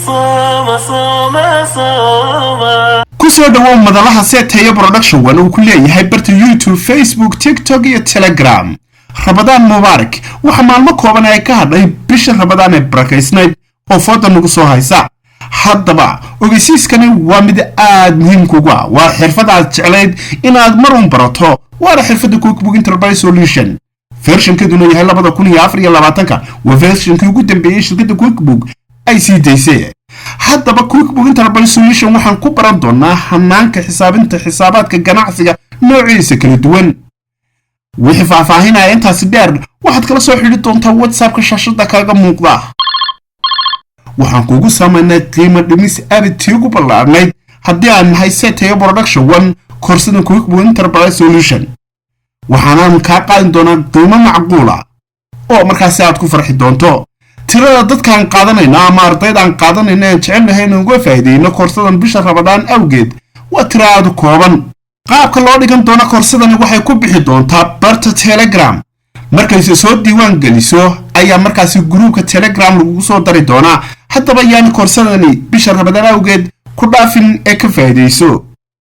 Sooma, sooma, sooma. Ku soo dhowow madalaha Seteyo Production One uu ku leeyahay barta YouTube, Facebook, TikTok iyo Telegram. Rabadaan mubaarak. Waxaa maalmo kooban ay ka hadhay bisha Rabadaan ee barakaysnayd oo fooda nagu soo haysa. Haddaba ogeysiiskani waa mid aad muhiim kugu ah. Waa xirfad aad jeclayd inaad mar un barato, waana xirfadda QuickBook Enterprise Solution, versionkeeduna yahay 2024-ka. Waa versionkii ugu dambeeyey shirkadda QuickBook ay sii daysay. Haddaba QuickBook Enterprise Solution waxaan ku baran doonaa hanaanka xisaabinta xisaabaadka ganacsiga noociisa kala duwan. Wixii faahfaahinaya intaasi dheer waxaad kala soo xidhi doontaa WhatsAppka shaashada kaaga muuqda. Waxaan kugu samaynay qiimo dhimis abidtii ugu ballaarnayd haddii aan nahay Seteyo Production One koorsada QuickBook Enterprise Solution. Waxaanaan kaa qaadin doonaa qiimo macquula oo markaasi aad ku farxi doonto. Tirada dadkaan qaadanayno ama ardaydaan qaadanayno aan jecelnahay inaan uga faa'iideyno koorsadan bisha Rabadaan awgeed waa tiro aad u kooban. Qaabka loo dhigan doono koorsadani waxay ku bixi doontaa barta Telegram. Markayse soo diiwaan geliso ayaa markaasi groupka Telegram lagugu soo dari doonaa. Haddaba yaani koorsadani bisha Rabadaan awgeed ku dhaafin ee ka faa'iidayso.